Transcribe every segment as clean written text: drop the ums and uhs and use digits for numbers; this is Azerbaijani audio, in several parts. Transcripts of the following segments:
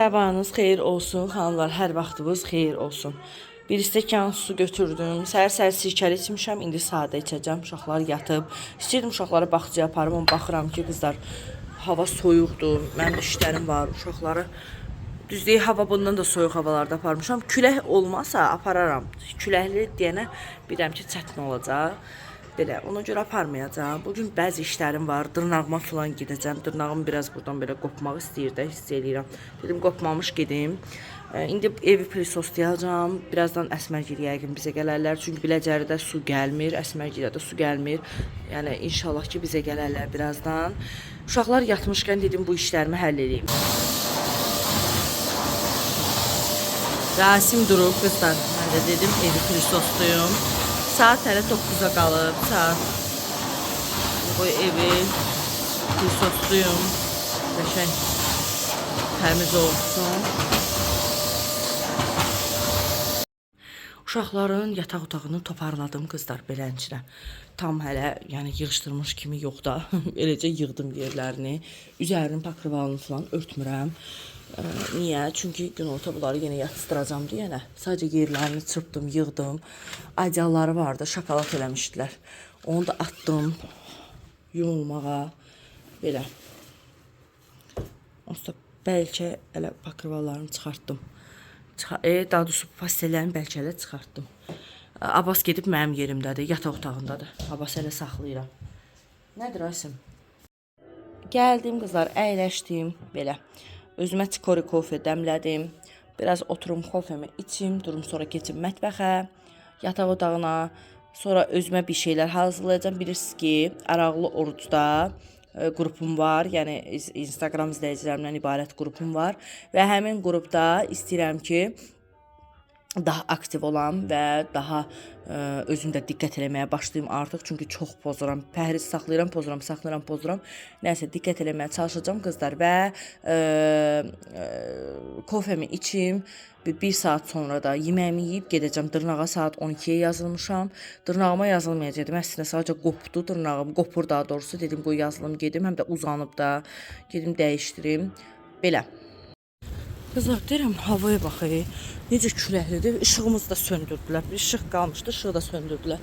Sabahınız xeyir olsun, xanımlar, hər vaxtınız xeyir olsun. Bir stəkan su götürdüm. Səhər-səhər sirkəli içmişəm, indi sadə içəcəm. Uşaqlar yatıb. İstəyirdim uşaqları bağçaya aparım, amma baxıram ki, qızlar, hava soyuqdur. Mənim işlərim var, uşaqları düz deyil, hava bundan da soyuq havalarda aparmışam. Külək olmasa apararam. Küləkli deyənə bilirəm ki, çətin olacaq. Belə, ona görə aparmayacağam. Bugün bəzi işlərim var. Dırnağıma falan gedəcəm. Dırnağım biraz buradan belə qopmaq istəyir də, hiss eləyirəm. Dedim qopmamış gedim. İndi evi prisoslayacağam. Birazdan Əsmərgil yəqin bizə gələrlər. Çünki Biləcəridə su gəlmir, Əsmərgildə də su gəlmir. Yəni inşallah ki bizə gələrlər birazdan. Uşaqlar yatmışkən dedim bu işlərimi həll eləyim. Rasim durub qızlar. Mən də dedim evi prisoslayım. Saat hələ 9-a qalıb. Saat bu evi prisoslayım. Qəşəng təmiz olsun. Uşaqların yataq otağını toparladım qızlar beləncə. Tam hələ yəni yığışdırmış kimi yox da. Eləcə yığdım yerlərini. Üzərinin pakrivalını falan örtmürəm. Niyə? Çünki günorta bunları yenə yatızdıracağam deyənə. Sadəcə yerlərini çırpdım, yığdım. Adyalları vardı, şokolad eləmişdilər. Onu da atdım yumulmağa. Belə. Onsuz da bəlkə elə pakrivallarını çıxartdım. Daha doğrusu pastellərini bəlkə elə çıxartdım. Abbas gedib mənim yerimdədir, yataq otağındadır. Abbas elə saxlayıram. Nədir Asim? Gəldim qızlar, əyləşdim belə. Özümə çikori kofe dəmlədim. Biraz oturum kofemi içim, durum sonra keçim mətbəxə, yataq otağına. Sonra özümə bir şeylər hazırlayacağam. Bilirsiniz ki, Araqlı Orucda qrupum var. Yəni Instagram izləyicilərimdən ibarət qrupum var və həmin qrupda istəyirəm ki, daha aktiv olam və daha özüm də diqqət eləməyə başlayım artıq. Çünki çox pozuram. Pəhriz saxlayıram, pozuram, saxlayıram, pozuram. Nəsə diqqət eləməyə çalışacağam qızlar və kofemi içim. Bir saat sonra da yeməyimi yeyib gedəcəm dırnağa saat 12-yə yazılmışam. Dırnağıma yazılmayacaqdım. Əslində sadəcə qopdu dırnağım, qopur daha doğrusu. Dedim qoy yazılım gedim, həm də uzanıb da gedim dəyişdirim. Belə. Qızlar deyirəm havaya bax, necə küləklidir. İşığımızı da söndürdülər. Bir işıq qalmışdı, işığı da söndürdülər.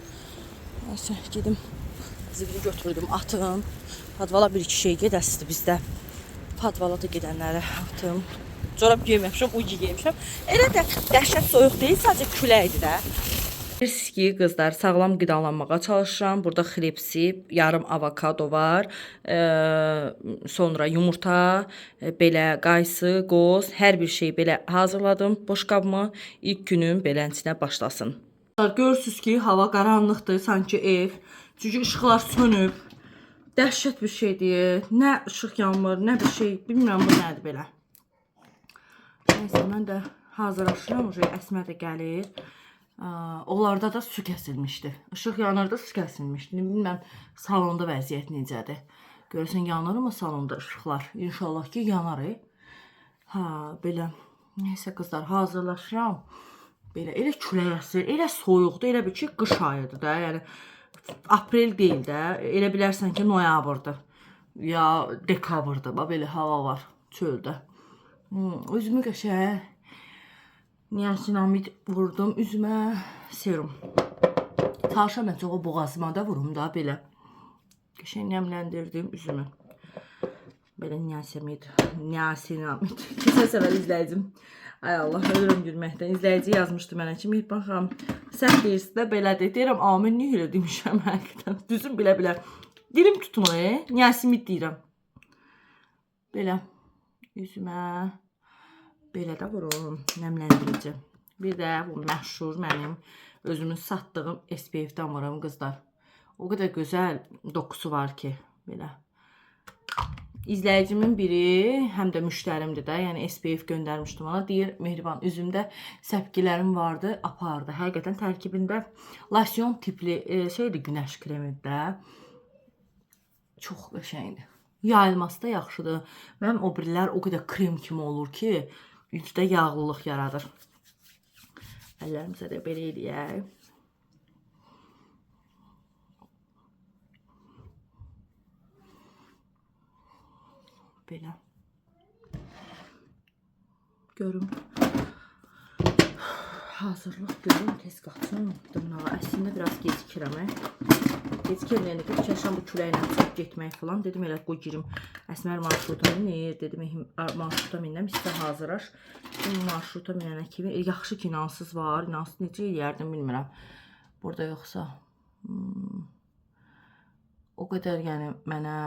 Nəysə, gedim zibili götürdüm, atım. Podvala bir iki şey gedəsidir bizdə. Podvala da gedənləri atım. Corab geyməmişəm, ucu geymişəm. Elə də dəhşət soyuq deyil, sadəcə küləkdir də. Bilirsiniz ki, qızlar, sağlam qidalanmağa çalışıram. Burada xlipsi, yarım avokado var, sonra yumurta, belə qaysı, qoz, hər bir şey belə hazırladım boşqabımı. İlk günüm beləncə başlasın. Görürsünüz ki, hava qaranlıqdır, sanki ev. Çünki işıqlar sönüb. Dəhşət bir şeydir. Nə işıq yanmır, nə bir şey. Bilmirəm bu nədir belə. Neysə, mən də hazırlaşıram. Əsmər də gəlir. Onlarda da su kəsilmişdi. Işıq yanırdı, su kəsilmişdi. Bilmirəm salonda vəziyyət necədir. Görəsən yanırmı salonda işıqlar? İnşallah ki, yanar. Ha, belə. Neysə qızlar, hazırlaşıram. Belə elə külək əsir, elə soyuqdur, elə bil ki, qış ayıdır da. Yəni aprel deyil də. Elə bilərsən ki, noyabrdır ya dekabrdır. Bax belə hava var çöldə. Özümü qəşəng niasinamid vurdum üzümə, serum. Çalışıram mən çox o boğazıma da vurum da belə. Qəşəng nəmləndirdim üzümü. Belə niasinamid, niasinamid. Keçən səfər izləyicim. Ay Allah, ölürüm gülməkdən. İzləyici yazmışdı mənə ki, Mehriban xanım, sən deyirsən də belədir. Deyirəm, amin, niyə elə demişəm həqiqətən. Düzün bilə-bilə. Dilim tutmur, niasinamid deyirəm. Belə üzümə belə də vurum, nəmləndirici. Bir də bu məşhur mənim özümün satdığım SPF-dən vururam qızlar. O qədər gözəl dokusu var ki, belə. İzləyicimin biri, həm də müştərimdir də, yəni SPF göndərmişdi ona. Deyir, Mehriban, üzümdə səpkilərim vardı, apardı. Həqiqətən tərkibində losyon tipli şeydir, günəş kremidir də. Çox qəşəngdir. Yayılması da yaxşıdır. Mənim o birilər o qədər krem kimi olur ki, üzdə yağlılıq yaradır. Əllərimizə də belə eləyək. Belə. Görüm. Hazırlıq görüm, tez qaçım dırnağa. Əslində biraz gecikirəm. Gecikirəm, yəni ki, fikirləşirəm bu küləklə çıxıb getmək falan. Dedim elə qoy girim. Əsmər marşruta minir. Dedim marşruta minəm, hissə hazırlaş. Şimdi marşruta minənə kimi yaxşı ki, inansız var. İnansız necə eləyərdim bilmirəm. Burada yoxsa o qədər yəni mənə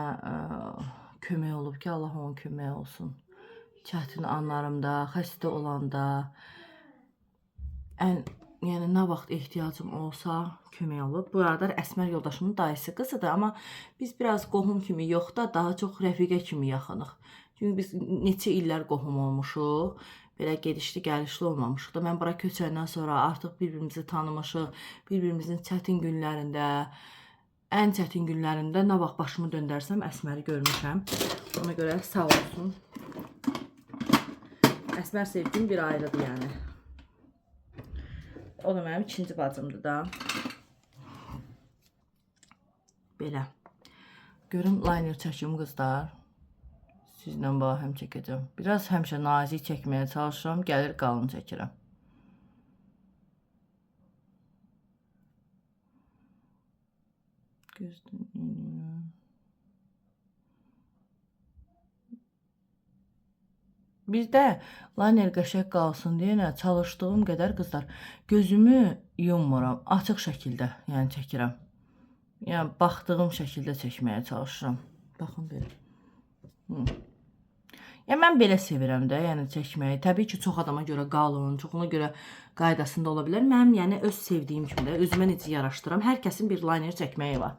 kömək olub ki, Allah onun köməyi olsun. Çətin anlarımda, xəstə olanda, ən yəni nə vaxt ehtiyacım olsa kömək olub. Bu arada Əsmər yoldaşımın dayısı qızıdır, amma biz biraz qohum kimi yox da, daha çox rəfiqə kimi yaxınıq. Çünki biz neçə illər qohum olmuşuq. Belə gedişli gəlişli olmamışıq da. Mən bura köçəndən sonra artıq bir-birimizi tanımışıq. Bir-birimizin çətin günlərində, ən çətin günlərində nə vaxt başımı döndərsəm Əsməri görmüşəm. Ona görə sağ olsun. Əsmər sevdiyim bir ayrıdır yəni. O da mənim ikinci bacımdır da. Belə. Görüm liner çəkim qızlar. Sizlə bahəm çəkəcəm. Biraz həmişə nazik çəkməyə çalışıram, gəlir qalın çəkirəm. Gözdən iniyor. Bizdə liner qəşəng qalsın deyə çalışdığım qədər qızlar gözümü yummuram, açıq şəkildə yəni çəkirəm. Yəni baxdığım şəkildə çəkməyə çalışıram. Baxın belə. Yəni mən belə sevirəm də, yəni çəkməyi. Təbii ki, çox adama görə qalın, çoxuna görə qaydasında ola bilər. Mənim yəni öz sevdiyim kimi də özümə necə yaraşdıram. Hər kəsin bir liner çəkməyi var.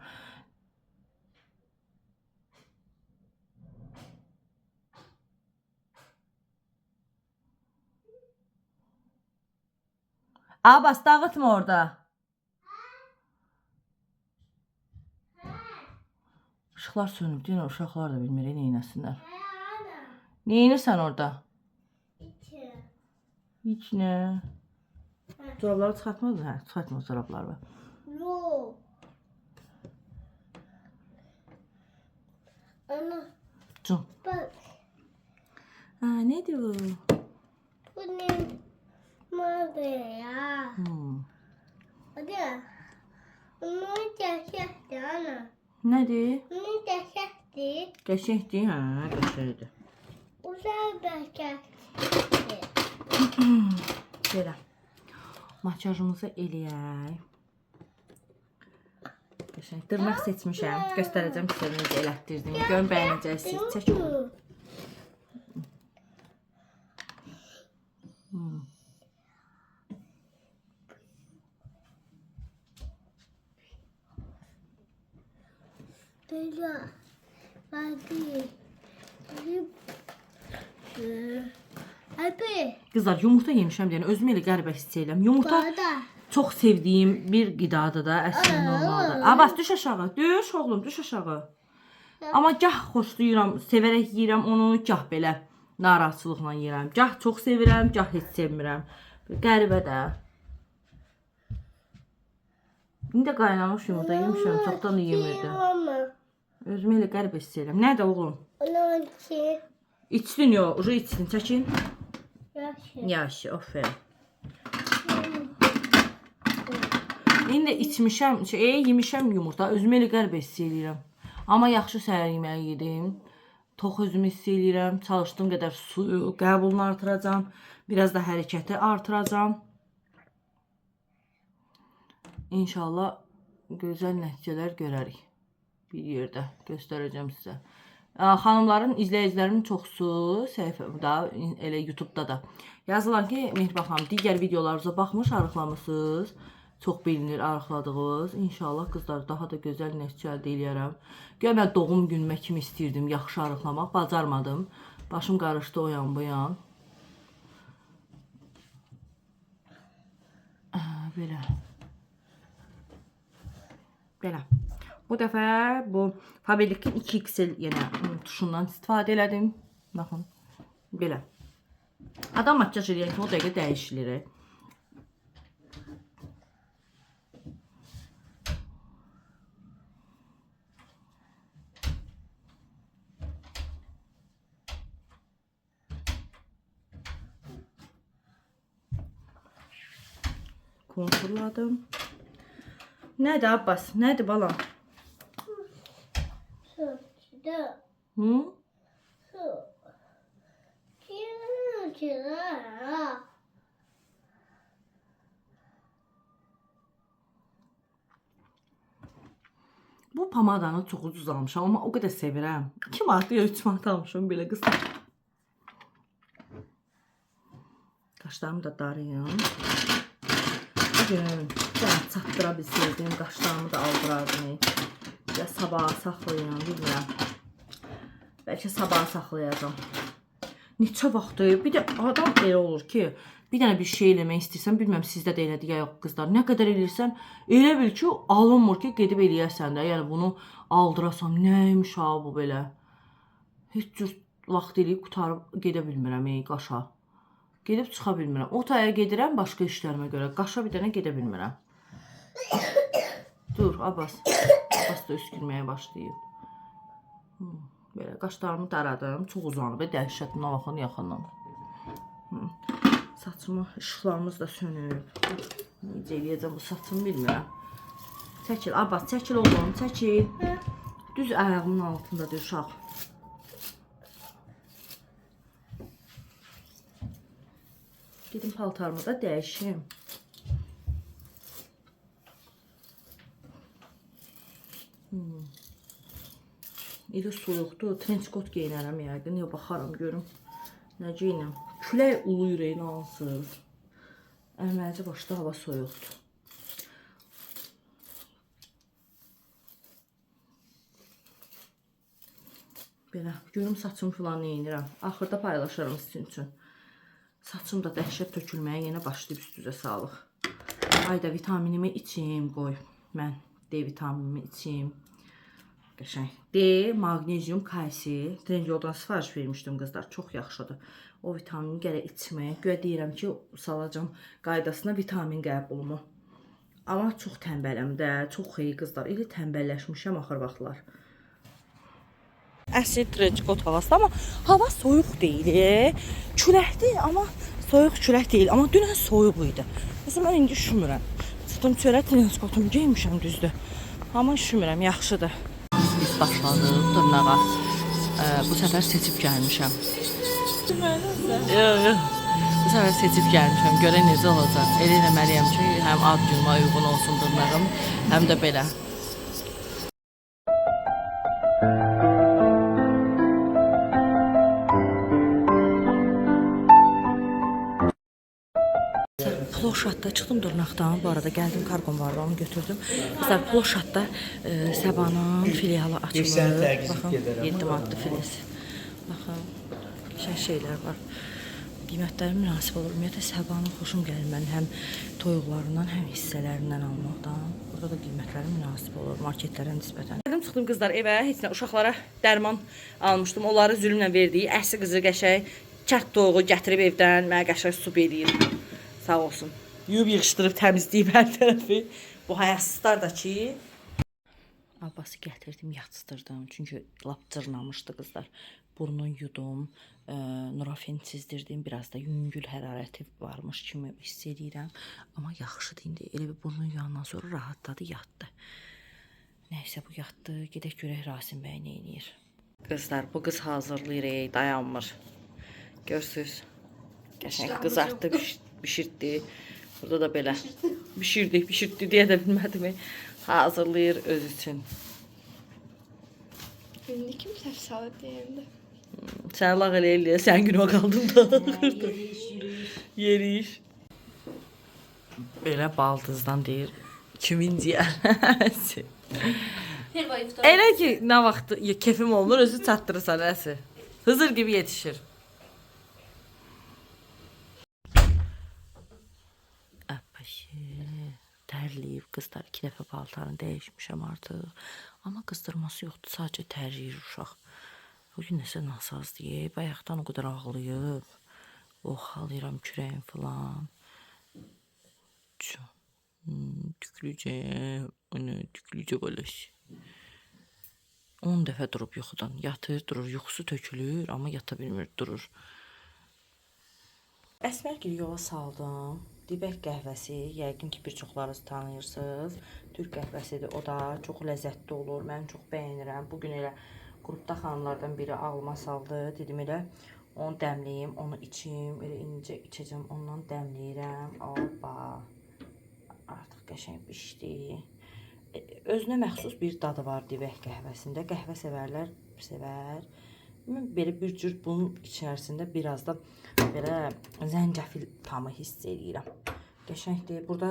Abbas dağıtma orada. İşıqlar sönüb, deyən uşaqlar da bilmir, neynəsinlər. Neynirsən orada? İki. Heç nə. Corabları çıxartmadın? Hə, çıxartma corabları. Yok. Ana Can. bak. Ha, nedir bu? Bu ne? Mavi ya. Hadi. Bunu qəşəngdir ana. Nədir? Bunu qəşəngdir. Qəşəngdir, hə, qəşəngdir. Uzaq da qəşəngdir. Belə. Makyajımızı eləyək. Qəşəng. Dırnaq seçmişəm. Göstərəcəm sizə necə elətdirdim. Görün bəyənəcəksiniz. Çək onu. Belə. Hadi. Abi. Qızlar, yumurta yemişəm deyən özümü elə qəribə hiss edirəm. Yumurta çox sevdiyim bir qidadır da, əslində normaldır. Abbas düş aşağı. Düş oğlum, düş aşağı. Amma gah xoşlayıram, sevərək yeyirəm onu, gah belə narahatçılıqla yeyirəm. Gah çox sevirəm, gah heç sevmirəm. Qəribə də. İndi də qaynamış yumurta yemişəm, çoxdan da yemirdim. Özümü elə qəribə hiss edirəm. Nədir oğlum? İçdin yox, ucu içdin, çəkin. Yaxşı. Yaxşı, aferin. İndi içmişəm, yemişəm yumurta. Özümü elə qəribə hiss eləyirəm. Amma yaxşı səhər yeməyi yedim. Tox özümü hiss eləyirəm. Çalışdığım qədər suyu qəbulunu artıracağam. Biraz da hərəkəti artıracağam. İnşallah gözəl nəticələr görərik. Bir yerdə göstərəcəm sizə. Xanımların, izləyicilərimin çoxusu səhifəmdə, elə YouTube-da da yazırlar ki, Mehriban xanım, digər videolarınıza baxmış, arıqlamısınız. Çox bilinir arıqladığınız. İnşallah qızlar daha da gözəl nəticə əldə eləyərəm. Güya mən doğum günümə kimi istəyirdim yaxşı arıqlamaq, bacarmadım. Başım qarışdı o yan bu yan. Belə. Belə. Bu dəfə bu Faberlic-in 2XL yenə tuşundan istifadə elədim. Baxın. Belə. Adam makyaj eləyən kimi o dəqiqə dəyişilir. Konturladım. Nədir Abbas? Nədir balam? Su. Su. Hı? Su. Su. Bu pomadanı çox ucuz almışam, amma o qədər sevirəm. 2 manat ya 3 manat almışam belə qısa. Qaşlarımı da darayım. Bu gün sən çatdıra bilsəydim, qaşlarımı da aldırardım. Ya sabaha saxlayım, bilmirəm. Bəlkə sabaha saxlayacağam. Neçə vaxtdır? Bir də adam elə olur ki, bir dənə bir şey eləmək istəyirsən, bilmirəm sizdə də elədir ya yox qızlar. Nə qədər eləyirsən, elə bil ki, alınmır ki, gedib eləyəsən də. Yəni bunu aldırasan, nəymiş ha bu belə. Heç cür vaxt eləyib qurtarıb gedə bilmirəm ey qaşa. Gedib çıxa bilmirəm. O taya gedirəm başqa işlərimə görə. Qaşa bir dənə gedə bilmirəm. Dur, Abbas. Abbas da öskürməyə başlayıb. Belə qaşlarımı daradım. Çox uzanıb, dəhşətinə baxın yaxından. Saçımı, işıqlarımız da sönüb. Necə eləyəcəm bu saçımı bilmirəm. Çəkil, Abbas, çəkil oğlum, çəkil. Düz ayağımın altındadır uşaq. Gedim paltarımı da dəyişim. Elə soyuqdur. Trench coat geyinərəm yəqin. Ya baxaram görüm nə geyinəm. Külək uluyur eyni hansız. Əməlci başda hava soyuqdur. Belə görüm saçımı filan neyinirəm. Axırda paylaşaram sizin üçün. Saçım da dəhşət tökülməyə yenə başlayıb üst-üzə sağlıq. Ayda vitaminimi içim qoy. Mən D vitaminimi içim. Qəşəng. D, maqnezium, kalsi. Trendyoldan sifariş vermişdim qızlar. Çox yaxşıdır. O vitamini gərək içmək. Güya deyirəm ki, salacam qaydasına vitamin qəbulumu. Amma çox tənbələm də, çox xeyir qızlar. Elə tənbəlləşmişəm axır vaxtlar. Əsl trençkot havası, amma hava soyuq deyil. Küləkdir, amma soyuq külək deyil. Amma dünən soyuq idi. Məsələn, mən indi üşümürəm. Çıxdım çölə trençkotumu geymişəm düzdür. Amma üşümürəm, yaxşıdır. Biz başladıq dırnağa. Bu səfər seçib gəlmişəm. Yox, yox. Bu səfər seçib gəlmişəm. Görək necə olacaq. Elə eləməliyəm ki, həm ad günümə uyğun olsun dırnağım, həm də belə. Ploşatda çıxdım dırnaqdan. Bu arada gəldim, kargom vardı, onu götürdüm. Qızlar, Ploşatda Səbanın filialı açılır. Baxın, 7 manatlı filesi. Baxın, qəşəng şeylər var. Qiymətləri münasib olur. Ümumiyyətlə Səbanın xoşum gəlir mən həm toyuqlarından, həm hissələrindən almaqdan. Burada da qiymətləri münasib olur marketlərə nisbətən. Gəldim, çıxdım qızlar evə, heç nə uşaqlara dərman almışdım. Onları zülmlə verdik. Əsi qızı qəşəng kət toyuğu gətirib evdən mənə qəşəng su eləyir. Sağ olsun. Yuyub yığışdırıb təmizləyib hər tərəfi. Bu hayasızlar da ki, Abbası gətirdim, yatışdırdım. Çünki lap cırnamışdı qızlar. Burnunu yudum, Nurofen çizdirdim. Biraz da yüngül hərarəti varmış kimi hiss eləyirəm. Amma yaxşıdır indi. Elə bir burnunu yuyandan sonra rahatladı, yatdı. Nəysə bu yatdı. Gedək görək Rasim bəy nə eləyir. Qızlar, bu qız hazırlayır, ey, dayanmır. Görürsüz. Qəşəng qızartdı, bişirtdi. Burada da belə. Bişirdi, bişirtdi deyə də bilmədim. Hazırlayır öz üçün. İndi kim səhv salır deyəndə. Sən lağ elə eləyə, sən günüma qaldım da. Yeriş. Belə baldızdan deyir, kimin deyər? Elə ki, nə vaxt kefim olunur, özü çatdırırsan əsi. Hızır gibi yetişir. Əpəşi, tərləyib qızlar 2 dəfə paltarını dəyişmişəm artıq. Amma qızdırması yoxdur, sadəcə tərləyir uşaq. Bugün nəsə nasaz deyə, bayaqdan o qədər ağlayıb. Oh, ağlayıram kürəyim filan. Tüklücə, onu tüklücə balış. 10 dəfə durub yuxudan. Yatır, durur, yuxusu tökülür, amma yata bilmir, durur. Əsmərgil yola saldım. Dibək qəhvəsi, yəqin ki, bir çoxlarınız tanıyırsınız. Türk qəhvəsidir, o da çox ləzzətli olur. Mən çox bəyənirəm. Bu gün elə qrupda xanımlardan biri ağlıma saldı. Dedim elə onu dəmləyim, onu içim. Elə incə içəcəm, ondan dəmləyirəm. Hoppa. Artıq qəşəng bişdi. Özünə məxsus bir dadı var dibək qəhvəsində. Qəhvə sevərlər sevər. Mən belə bir cür bunun içərisində biraz da belə zəncəfil tamı hiss eləyirəm. Qəşəngdir. Burada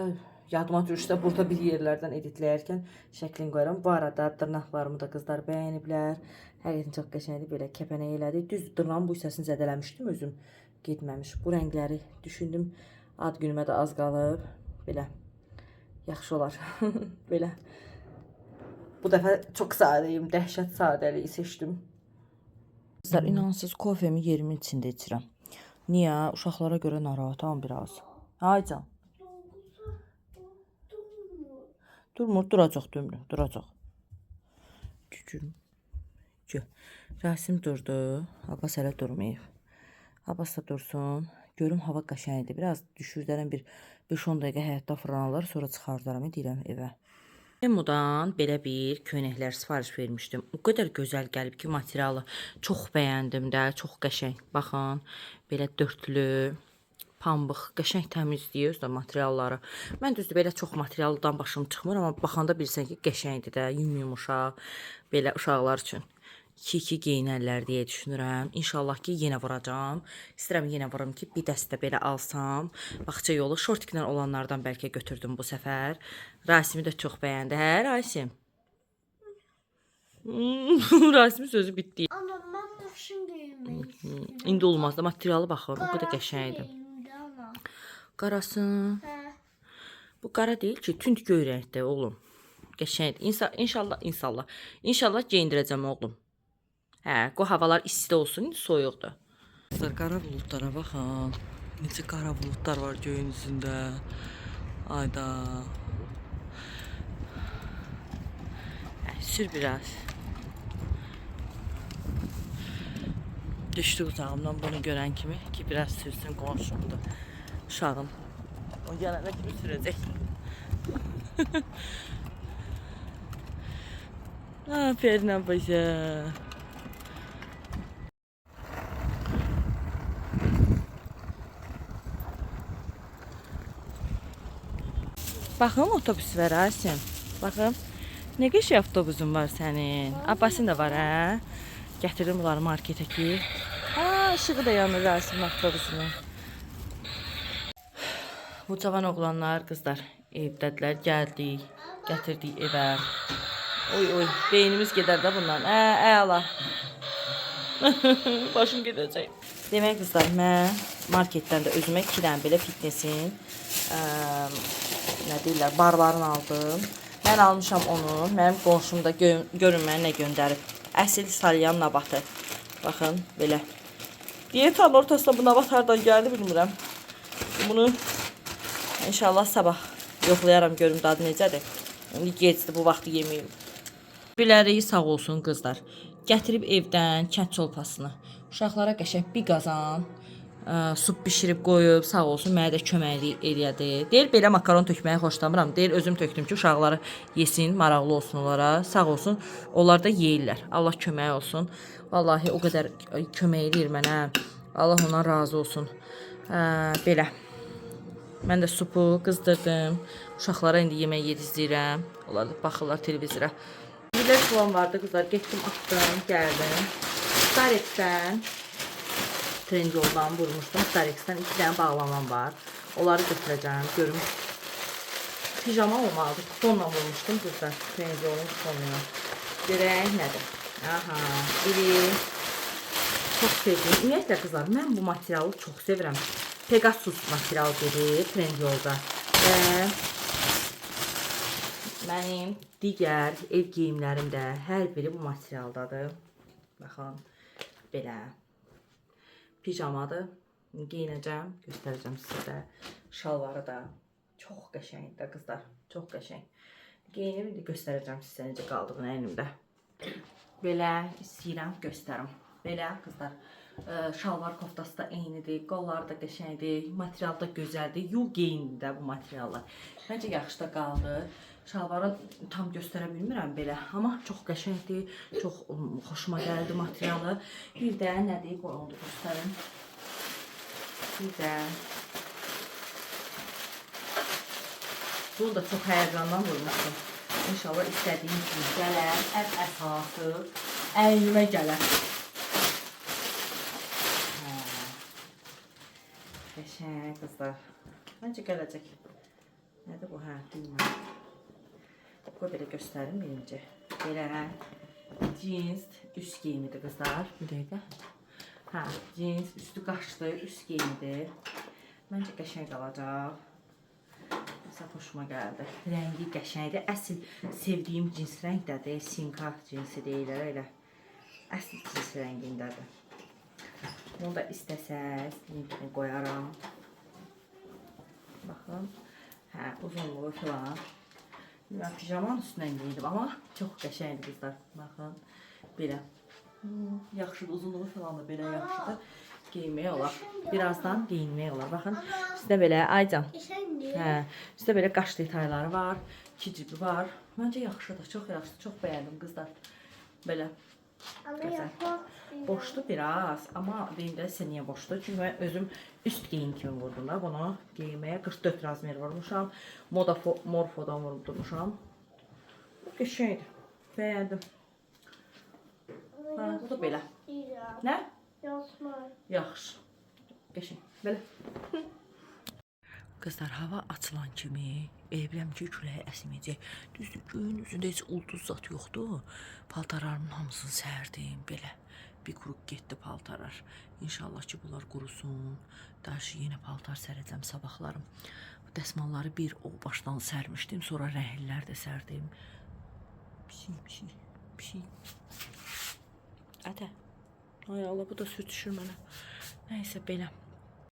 yadıma düşsə burada bir yerlərdən editləyərkən şəklini qoyuram. Bu arada dırnaqlarımı da qızlar bəyəniblər. Həqiqətən çox qəşəngdir. Belə kəpənək elədi. Düz dırnağın bu hissəsini zədələmişdim özüm. Getməmiş. Bu rəngləri düşündüm. Ad günümə də az qalıb. Belə yaxşı olar. Belə. Bu dəfə çox sadəyim. Dəhşət sadəliyi seçdim. Qızlar, inansız kofemi yerimin içində içirəm. Niyə? Uşaqlara görə narahatam biraz. Aycan. Durmur, duracaq, durmur, duracaq. Cücüm. Cü. Rasim durdu. Abbas hələ durmayıb. Abbas da dursun. Görüm hava qəşəngdir. Biraz düşürdərəm bir 5-10 dəqiqə həyətdə fırlanarlar, sonra çıxardaram deyirəm evə. Temudan belə bir köynəklər sifariş vermişdim. O qədər gözəl gəlib ki, materialı çox bəyəndim də, çox qəşəng. Baxın, belə dörtlü, pambıq, qəşəng təmizləyir özü də materialları. Mən düzdür belə çox materialdan başım çıxmır, amma baxanda bilirsən ki, qəşəngdir də, yumyumuşaq, belə uşaqlar üçün. 2-2 geyinərlər deyə düşünürəm. İnşallah ki, yenə vuracam. İstəyirəm yenə vurum ki, bir dəstə belə alsam. Bağça yolu şortiklə olanlardan bəlkə götürdüm bu səfər. Rasimi də çox bəyəndi. Hə, Rasim? Rasimin sözü bitdi. Ana ben maşın giyinmeyi istiyorum. İndi olmaz da materialı baxın, o qədər Qarası qəşəngdir. geyimdi ana. Qarası. Hə. Bu qara deyil ki, tünd göy rəngdə oğlum. Qəşəngdir. İnşallah, inşallah. İnşallah geyindirəcəm oğlum. Hə, qoy havalar isti olsun, indi soyuqdur. Qızlar, qara buludlara baxın. Necə qara buludlar var göyün üzündə. Ayda. Hə, sür biraz. Düşdü uzağımdan bunu görən kimi ki, biraz sürsün qonşumdur. Uşağım. O gələnə kimi sürəcək. Aferin abaşa. Baxın otobüs var Asim. Baxın. Nə qəşəng avtobusun var sənin. Abbasın da var hə. Gətirdim bunları marketə ki. Ha, işığı da yanır Asimin avtobusunun. Bu cavan oğlanlar, qızlar evdədilər. Gəldik, gətirdik evə. Oy oy, beynimiz gedər də bundan. Ə, əla. Başım gedəcək. Demək qızlar, mən marketdən də özümə 2 dənə belə fitnessin, nə deyirlər, barlarını aldım. Mən almışam onu. Mənim qonşum da görün mənə nə göndərib. Əsil salyan nabatı. Baxın, belə. Dietanın ortasına bu nabat hardan gəldi bilmirəm. Bunu inşallah sabah yoxlayaram görüm dadı necədir. İndi gecdir bu vaxtı yeməyim. Bilərik sağ olsun qızlar. Gətirib evdən kənd çolpasını. Uşaqlara qəşəng bir qazan sup bişirib qoyub, sağ olsun mənə də köməklik eləyədi. Deyir belə makaron tökməyi xoşlamıram. Deyir özüm tökdüm ki, uşaqları yesin, maraqlı olsun onlara. Sağ olsun, onlar da yeyirlər. Allah köməyi olsun. Vallahi o qədər kömək eləyir mənə. Allah ondan razı olsun. Belə. Mən də supu qızdırdım. Uşaqlara indi yemək yedizdirəm. Onlar da baxırlar televizora. Bilər plan vardı qızlar. Getdim, atdım, gəldim. Starex'dən Trendyoldan vurmuşdum. Starex'dən 2 dənə bağlamam var. Onları götürəcəm. Görüm. Pijama olmalıdır. Kuponla vurmuşdum qızlar. Trendyolun kuponuna. Görək nədir? Aha, biri çox sevdim. Ümumiyyətlə qızlar, mən bu materialı çox sevirəm. Pegasus material gedir Trendyolda. Və mənim digər ev geyimlərim də hər biri bu materialdadır. Baxın, belə pijamadır. Geyinəcəm, göstərəcəm sizə də. Şalvarı da çox qəşəngdir qızlar, çox qəşəng. Geyinib indi göstərəcəm sizə necə qaldığını əynimdə. Belə istəyirəm göstərim. Belə qızlar. Şalvar koftası da eynidir, qolları da qəşəngdir, material da gözəldir. Yu geyindir də bu materiallar. Məncə yaxşı da qaldı. Şalvarı tam göstərə bilmirəm belə, amma çox qəşəngdir, çox xoşuma gəldi materialı. Bir də nədir, qoy onu da göstərim. Bir də bunu da çox həyəcandan vurmuşdum. İnşallah istədiyim kimi gələr, ən əsası əynimə gələr. Hə. Qəşəng qızlar. Məncə gələcək. Nədir bu? Hə, bilmirəm. Qoy belə göstərim birinci. Belə cins üst geyimidir qızlar. Bir dəqiqə. Hə, cins üstü qaşlı üst geyimidir. Məncə qəşəng qalacaq. Məsələn, xoşuma gəldi. Rəngi qəşəngdir. Əsl sevdiyim cins rəngdədir. Sinka cinsi deyirlər elə. Əsl cins rəngindədir. Bunu da istəsəz linkini qoyaram. Baxın. Hə, uzunluğu filan. Mən pijamanın üstündən geyindim, amma çox qəşəngdir qızlar. Baxın. Belə. Yaxşıdır, uzunluğu filan da belə yaxşıdır. Geyinmək olar. Birazdan geyinmək olar. Baxın, üstə belə Aycan. Hə, üstə belə qaş detayları var, iki cibi var. Məncə yaxşıdır, çox yaxşıdır. Çox bəyəndim qızlar. Belə. Gözəl. Boşdu biraz, amma deyim də sizə niyə boşdu? Çünki mən özüm üst geyim kimi vurdum da bunu geyməyə. 44 razmer vurmuşam. Moda Morfodan vurdurmuşam. Bu qəşəngdir. Bəyəndim. Hə, bu da belə. Nə? Yatmaq. Yaxşı. Qəşəng. Belə. Qızlar, hava açılan kimi elə biləm ki, külək əsməyəcək. Düzdür, göyün üzündə heç ulduz zat yoxdur. Paltarlarımın hamısını sərdim belə. Bir quruq getdi paltarlar. İnşallah ki, bunlar qurusun. Daşı yenə paltar sərəcəm sabahlarım. Bu dəsmalları bir o başdan sərmişdim, sonra rəhillər də sərdim. Pişik, pişik, pişik. Ətə. Ay Allah, bu da sürtüşür mənə. Nəysə, belə.